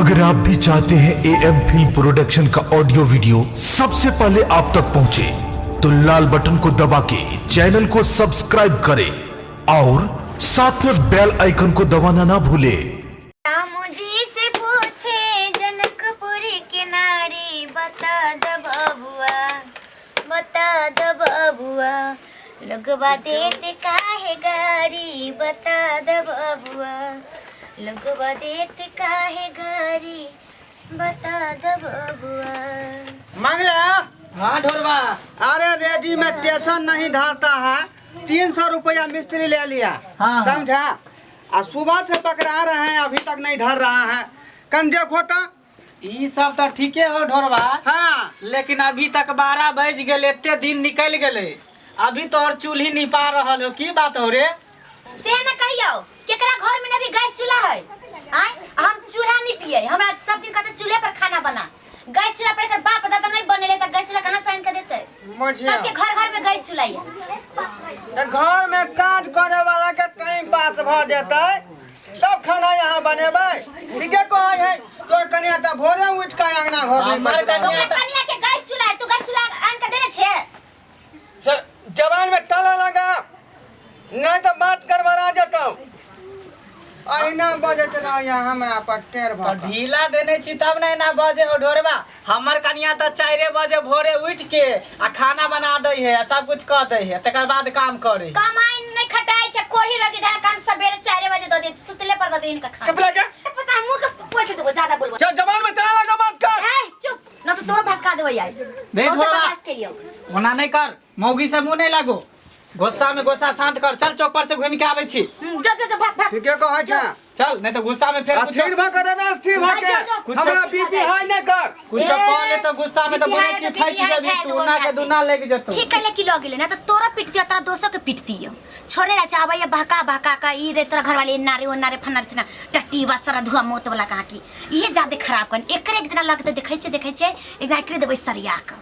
अगर आप भी चाहते हैं ए एम फिल्म प्रोडक्शन का ऑडियो वीडियो सबसे पहले आप तक पहुंचे, तो लाल बटन को दबा के चैनल को सब्सक्राइब करें और साथ में बेल आइकन को दबाना ना भूलें। राम जी से पूछे जनकपुर के नारी, बता द बबुआ, बता द बबुआ, लोगवा देत काहे गारी, बता द बबुआ, लोगवा देत काहे गारी, बता द बबुआ। मांगला। हाँ ढोरबा। अरे रेडी में टेंशन नहीं धरता है। 300 रुपया मिस्त्री ले लिया। हाँ। समझा, आ सुबह से पकड़ा रहे हैं, अभी तक नहीं धर रहा है। कन देखो तो। ई सब तो ठीके हो ढोरबा। हाँ। लेकिन अभी तक 12 बज गेल, एते दिन निकल गेले, अभी तो और चूल्ही निपा रहल हो, की बात हो रे? से न कहियो, केकरा घर में न भी गैस चूल्हा है? आय हम चूल्हा नहीं पिए, हमरा सब दिन कहते चूल्हे पर खाना बना। गैस चूल्हा पर एकर बाप दादा नहीं बनेले त गैस चूल्हा कहां से आन के देते? मुझे सबके घर घर में गैस चूल्हा है। तो घर में काज करे वाला के टाइम पास भ जेतै तब खाना यहाँ बनेबै। ठीके कहै है तोर कनिया, तऽ भोरे उठि कऽ अंगना घर नहीं हमर पहुँचतौ। कनिया ओकरा कनिया के गैस चूल्हा है, तू गैस चूल्हा आन के देने छे? सर, जवान में ताला लगा, नहीं तो बात गड़बड़ा जेतौ। अहिना बजैत रहैया हमरा पर टेढ़ तो भऽ कऽ। ढीला देने छी तब ने एना बजे हो ढोरबा। हमर कनिया तऽ 4 बजे भोरे उठ के आ खाना बना दै है आ सब कुछ कऽ दै है, तकर बाद काम करे है। कमाई नहीं खटाई छे, कोढ़ी रगी धान कान सवेरे 4 बजे दे दे, सुतले पर दे दे इनका खाना। चुप लगा। पता है, मुंह के पोछ देबो ज्यादा बोलबो। चल, जवान में ताला लगा, बात कर। ए चुप, न तो तोरो भसका देबो यार। रे बहुत ढोरबा। बर्दाश्त केलियो। ओना नहीं कर, मौगी से मुंह नहीं लागो, गुस्सा में गुस्सा शांत कर। चल चौक पर से घूम के आबै छी। जो जो जो, भाग भाग। ठीके कहै छै। चल, नहीं तो गुस्सा में फिर स्थिर भऽ के रहना, स्थिर भऽ के। जो, जो। हमरा बीपी हाई नहि कर। कुछ कह ले तो गुस्सा में तो बीपी बोले हाई छी है तो फंस बीपी हाई जेबी छै, तू, तो ना के बढ़िया दुना लग जेतौ। ठीक कैले कि लऽ गेलै, ना तो तोरा पिटती तोरा दोसो के पिटती। छोड़े ला चाहबै या बहका बहका का ई रे तोरा घरवाली एना रे ओना रे फन्ना रे चिन्ना टट्टी बा सारा धुआ मौत वाला कहाँ की इहे ज्यादा खराब कन। एकरे एक दिना लगतै, देखै छै देखै छै, एक दिना एकरे देबै सरिया कऽ।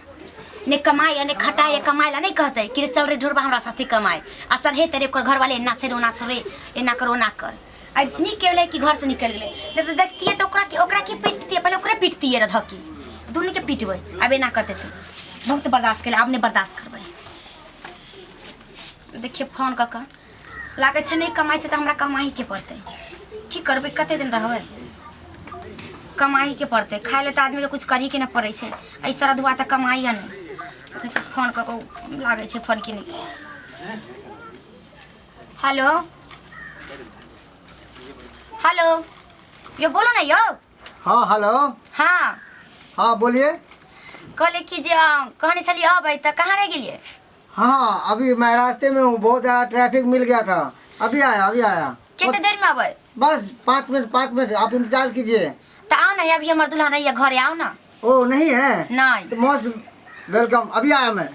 ने कमाइ आ ने खटाइ आ, कमाइ ला नहि कहतै कि रे चल रे ढोरबा हमरा साथे कमाइ आ चल हे तेरे ओकर घरवाले एना छै रे ओना छै रे एना कर ओना कर। आ नीक गेलै कि घरसँ निकलि गेलै, नहि तऽ देखतियै तऽ ओकरा की पिटतियै, पहिले ओकरे पिटतियै रे धऽके, दुनूके पिटबै। आब एना करतै तऽ बहुत बर्दाश्त केलै, आब नहि बर्दाश्त करबै। देखियै फोन कऽ कऽ लागै छै नहि कमाइ छै तऽ हमरा कमाहीके पड़तै। की करबै, कते दिन रहबै, कमाहीके पड़तै। खाइ लए तऽ आदमीके किछु करहीके ने पड़ै छै। एहि सारा दुआ तऽ कमाइए नहि। देखै छियै फोन कऽ कऽ लागै छै फोन कि नहि। हेलो हेलो, यो बोलो ना यो। हाँ हेलो। हाँ। हाँ बोलिए। कहले कि जे कहने छलियै अबै तऽ कहाँ रहि गेलियै? हाँ अभी मैं रास्ते में हूँ, बहुत ज़्यादा ट्रैफिक मिल गया था, अभी आया अभी आया। कते देर में अबै? बस 5 मिनट, 5 मिनट आप इंतजार कीजिए। तऽ आउ ने, अभी हमर दुल्हा नहीं है घरे, आउ ना। ओ नहीं है? नहीं। तो मोस्ट welcome, अभी आया मैं।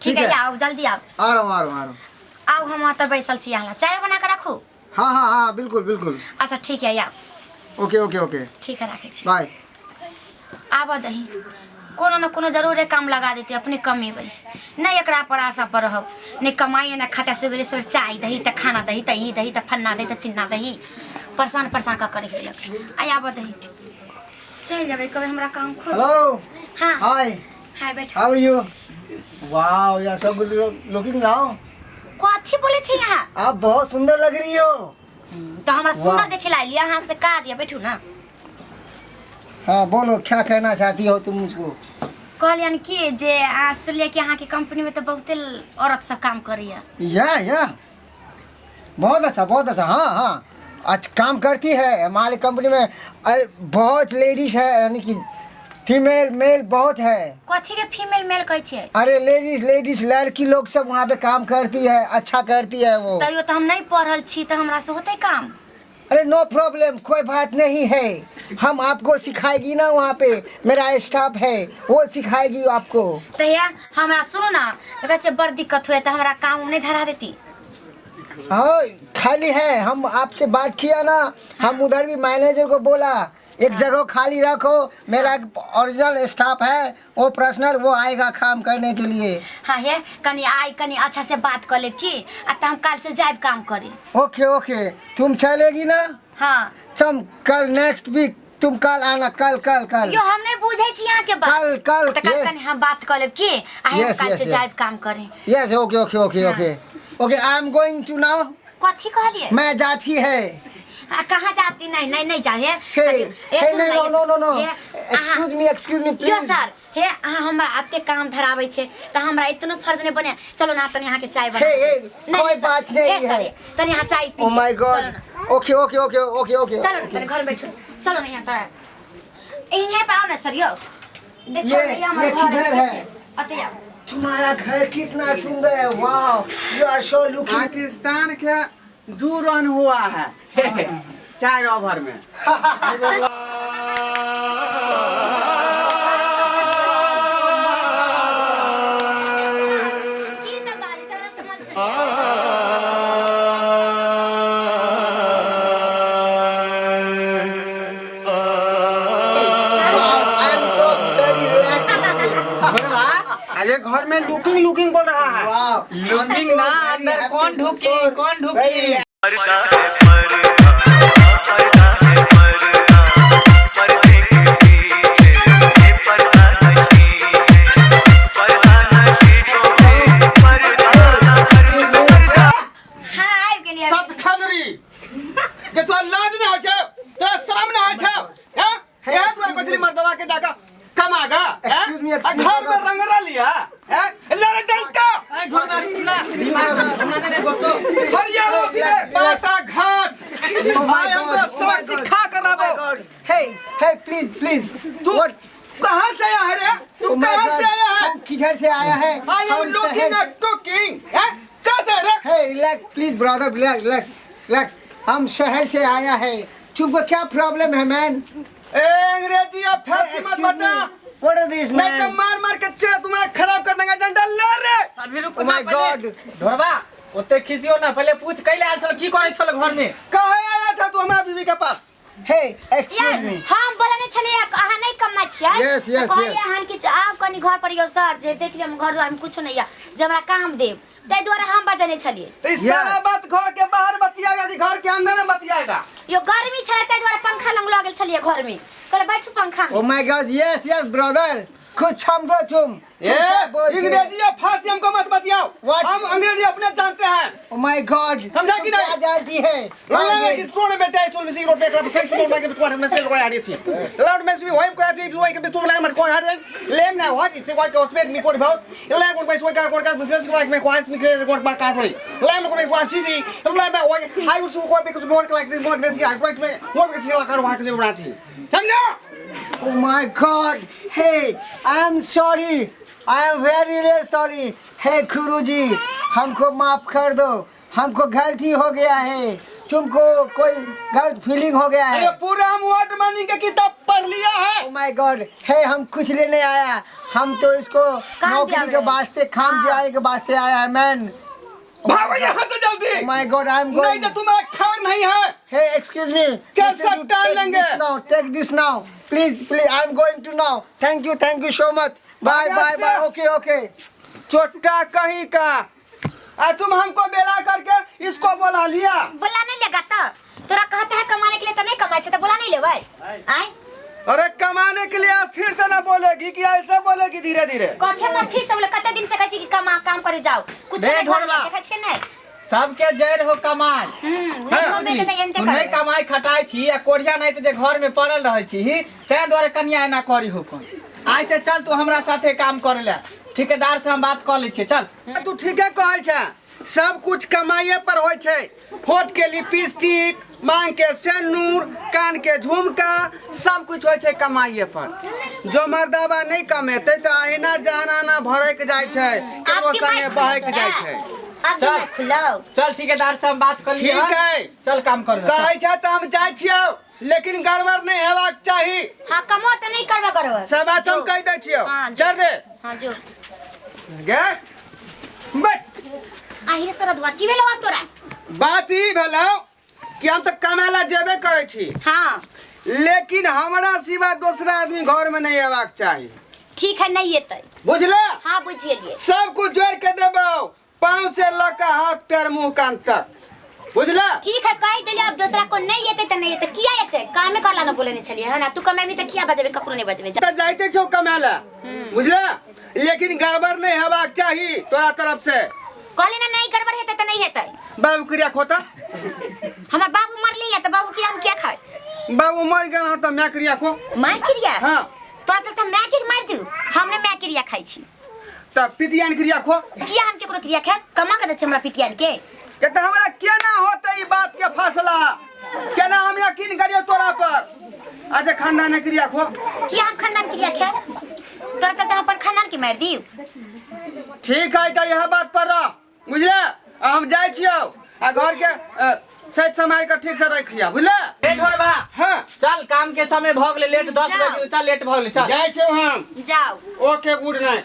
ठीक है, आओ जल्दी आओ। आ रहा हूँ आ रहा हूँ आ रहा हूँ। आओ, हम ओतऽ बैसल छी, अहाँ चाय बना के राखू। हाँ हाँ हाँ बिल्कुल बिल्कुल। अच्छा ठीक है, आओ। Okay okay okay. ठीक है, राखै छी। बाय। आबऽ दही, कोनो ने कोनो जरूरे काम लगा देतै, अपने कमेबै नहि। एकरा पर आशा पर रहब नहि, कमाइ नहि खटा, सवेरे सवेरे चाय दही तऽ खाना दही तऽ ई दही तऽ फन्ना दही तऽ चिन्ना दही, परेशान परेशान कऽ कऽ रखि देलक। आइ आबऽ दही, चलि जेबै कभी हमरा काम खोज। हेलो। हाँ। हाय। हाय, बैठो। How are you? Wow, you are so good looking now. कथी बोले छी यहाँ? आप बहुत सुंदर लग रही हो। तो हमरा सुंदर वाह। देखे ला अहाँ से काज या, बैठू ना। हाँ बोलो, क्या कहना चाहती हो तुम मुझको? कहलियन कि जे अहाँ सुनलियै कि अहाँके कंपनी में तऽ बहुते औरत सब काम करैया। या बहुत अच्छा बहुत अच्छा। हाँ हाँ आज काम करती है हमारी कंपनी में। अरे बहुत लेडीज है, यानी कि फीमेल मेल बहुत है। कथी के फीमेल मेल कहै छियै? अरे लेडीज लेडीज लड़की लोग सब वहाँ पे काम करती है, अच्छा करती है वो। तैयो तऽ हम नहि पढ़ल छी तऽ हमरा से होतै काम? अरे नो प्रॉब्लम, कोई बात नहीं है, हम आपको सिखाएगी ना, वहाँ पे मेरा स्टाफ है, वो सिखाएगी आपको। तहिया हमरा सुनू ना, देखै छियै बड़ दिक्कत होइए तऽ हमरा काम उम नहि धरा देती? हाँ खाली है, हम आपसे बात किया ना, हम उधर भी मैनेजर को बोला एक जगह खाली रखो, मेरा एक ओरिजिनल स्टाफ है, वो पर्सनल वो आएगा काम करने के लिए। हाँ हे, कनी आइ कनी अच्छा से बात कऽ लेब की, आ तऽ हम काल्हि से जायब काम करे। ओके ओके, तुम चलेगी ना? हाँ। चम कल नेक्स्ट वीक तुम कल आना, कल कल कल। यो हम नहीं बुझै छी अहाँ के बात। कल कल। तऽ कल यस। कनि हम बात कऽ लेब की आ हम Yes, काल्हि yes, से yes. जायब काम करे। Yes, okay okay okay okay okay, I am going to now. कथी कहलिए? मैं जाती है। आ, कहाँ जाती? नहीं नहीं नहीं जाए। हे हे, नहीं, no no no no, excuse me, excuse me yo please. Sir, हे अहाँ हमरा एते काम धराबै छै तऽ हमरा इतना फर्ज नहीं बने। चलो ना तनी अहाँके चाय बना। हे, हे, नहीं, कोई सर, बात नहीं हे, सर, है। तनी अहाँ चाय पी। ओ my चलो गॉड। ना। Okay okay okay okay okay. चलो ना तनी घर में बैठो। चलो ना यहाँ पर, यहाँ पे आओ ना सर। यो देखो ये हमर ये घर किधर है? अते आओ। तुम्हारा घर कितना सुंदर है, wow, you are so looking. Pakistan के 2 रन हुआ है 4 ओवर में। की सब बात छै हमरा समझ में नहीं I am so very relax. ढोरबा अरे घर में लुकिंग लुकिंग बोल रहा है। वाओ, लुकिंग ना, अंदर कौन ढुकी, कौन ढुकी? पर्दा है पर्दा, पर्दा है पर्दा, पर्दे के पीछे ये पर्दा नशी है, पर्दा नशी तो है, पर्दा ना कर पर्दा। हाँ आबि गेलियै। सत खदरी के तोरा लाज नहीं होइ छौ, तोरा शरम नहीं होइ छौ? हैं, इएह दुआरे कहै छली मर्दवा के जाके कमागा। हैं? Excuse me, आ excuse me, घर में रंगरा लिया हैं, ले रे डंका। अरे ढोरबा रुक ना, दिमाग हमरा नहीं गोसो। हरिया रोसी रे बाटा घाट। Oh my आइ God, हमरा oh my सबक God, सिखा कर oh my आबो। God. Hey, hey, please, please. तू What? कहाँ से आया है रे तू? Oh my कहाँ God. से आया है? हम किधर से आया है? I am हम लुकिंग शहर। एट टॉकिंग हैं, कहाँ से रे? Hey, relax, please, brother, relax, relax, relax. हम शहर से आया है। तुमको क्या प्रॉब्लम है, मैन? ए अंग्रेजी या फारसी मत बता। What is this, नहीं तो man? मार मार के चे तुम्हारा खराब कर देंगे। डंडा ले रे। अभी रुक Oh ना my पहिले। God. ढोरबा ओते खिसियो ना, पहिले पूछ कैले आयल छल, की करै छल घर में? कहे आया था तू हमारा बीवी के पास? Hey, excuse यार me. हम बोलने छलियै अहाँ नहीं कमाइ छियै। Yes, yes, तऽ कहलियै yes. अहाँ कि आब कनि घर पर यौ सर, जे देख लियौ हम घर दुआर में कुछो नहीं यऽ जे हमरा काम देब, ताहि दुआरे हम बजने छलियै। तो इस Yes. सारा बात घर के बाहर बतियाएगा कि घर के अंदर में बतियाएगा? यो गर्मी छलै ताहि दुआरे पंखा लग लऽ गेल छलियै घर में, कहले बैठू पंखा में। Oh my God, yes, yes, brother. कुछ समझो तुम। ए तुम क्या बोलते हो? अंग्रेजी या फारसी हमको मत बतियाओ। What? हम अंग्रेजी अपने जानते हैं। Oh my God. समझा कि तुम नहीं? क्या जानती है? लगे सोने बेटा चोल मिसी रोट पे फ्रेंड्स को लाके बिटवा में से लोग आड़ी थी लाउड में से वाइफ को फिर वाइफ के तुम लागे मत कोई हार लेम ना what it's वाइफ के उसमें मी कोड हाउस ले कोड पैसे का कोड का बिजनेस को में क्वांस मी के कोड पर का थोड़ी ले में कोड क्वांस सी ले में वाइफ हाई उस को पे कुछ बोल के लाइक बोल के आई कोड में वो के सिला कर वहां के बनाती समझा। Oh my God! Hey, I am sorry. I am very really sorry. Hey गुरुजी, हमको माफ कर दो। हमको गलती हो गया है। तुमको कोई गलत फीलिंग हो गया अरे है। पूरा हम वर्ड मनी के किताब पढ़ लिया है। Oh my God! हे हम कुछ लेने आया। हम तो इसको काम नौकरी के दियावे। वास्ते, काम हाँ। दिलाने के वास्ते आया है मैन। भागो यहाँ से जल्दी। Oh my God, I am नहीं going. तो तुम्हारा खैर नहीं है। Hey, excuse me. चल, Listen, सब you टाल take लेंगे। this now. Take this now. Please, please. I am going to now. Thank you, thank you so much. Bye, bye, bye. Okay, okay. चोट्टा कहीं का, आ तुम हमको बेला करके इसको बोला लिया। बोला नहीं लेगा तो तोरा कहते हैं कमाने के लिए तो नहीं कमाई छै तो बोला नहीं लेबै आय। अरे कमाने के लिए स्थिर से ना बोलेगी कि ऐसे बोलेगी धीरे धीरे? कथे मस्ती से बोले, कते दिन से कहै छी कि कमा काम करे जाओ, कुछ बे नहीं घर में ढोरबा। देखै छियै नहीं। सबके जड़ हो कमाई। नहीं कमेतै तऽ एनते तू नहीं करबै। कमाई खटाई छी आ कोढ़िया नहीं तऽ जे घर में पड़ल रहै छी, ताहि दुआरे कनिया एना करी हो कोन। आइ से चल तू हमरा साथे काम करे ले, ठेकेदार से हम बात कऽ लै छियै, चल। तू ठीके कहै छै, सब कुछ कमाइए पर होइ छै। होठ के लिपस्टिक, मांग के सेनूर, कान के झुमका, सब कुछ होइ छै कमाइए पर। जो मर्दाबा नहीं कमेतै तऽ अहिना जहनाना भरक जाइ छै, आब केकरो दिमाग संगे खुलौ बहक तोरा? जाइ छै। आब चल। दिमाग खुलौ। चल ठेकेदार से हम बात कर लियै। ठीक है। चल काम कर ले, चल। कहै छै तऽ हम जाइ छियौ, लेकिन गड़बड़ नहीं हेबाक चाही। हाँ कमो तऽ नहीं करबै गड़बड़। सब बात हम जो। कहि दै छियौ। हाँ, जो। चल रे। हाँ जो। गे बैठ। आहिरे सरदुआ की भेलौ आब तोरा? बात ई भेलौ कि हम तऽ कमाय ला जेबे करै छी। हाँ। लेकिन हमरा सिवा दोसरा आदमी घर में नहीं अयबाक चाही। ठीक है, नहीं एतै। बुझला? हाँ बुझि गेलियै। सब कुछ जोड़ के देबौ, पाँव से लऽ के हाथ पैर मुंह कान तक। बुझला ठीक है कह देलिए अब दूसरा को नहीं एते त नहीं एते किया एते कामे करला ना बोले नहीं छलिए है ना तू कमेबी त किया बजेबे ककरो नहीं बजेबे जा। त जाइते छौ कमाला बुझला लेकिन गड़बड़ नहीं हेबाक चाही तोरा तरफ से कहले ना नहीं गड़बड़ हेते त नहीं हेते बाबू क्रिया खोता हमर बाबू मरले या त बाबू की हम क्या खाए बाबू मर गेल हँ त मैं क्रिया खो माय क्रिया हाँ। तोरा चलते मैं के मार दू हमरे मैं क्रिया खाई छी त पितियान क्रिया खो किया हम केकरो क्रिया खाए कमा के दै छै हमरा पितियान के के त हमरा केना होते ई बात के फैसला केना हम यकीन करियो तोरा पर अच्छा खानदान क्रिया खो किया हम खानदान क्रिया खाए तोरा चलते हम अपन खानदान के मार दियो ठीक है त यह बात पर रह बुझले आ हम जाइ छियौ आ घर के सज सम्हारि के ठीक से रखिया बुझले ए ढोरबा हाँ चल काम के समय भऽ गेलै लेट 10 जाओ। बजे चल लेट भऽ गेलै चल जाइ छियौ हम जाओ ओके गुड नाइट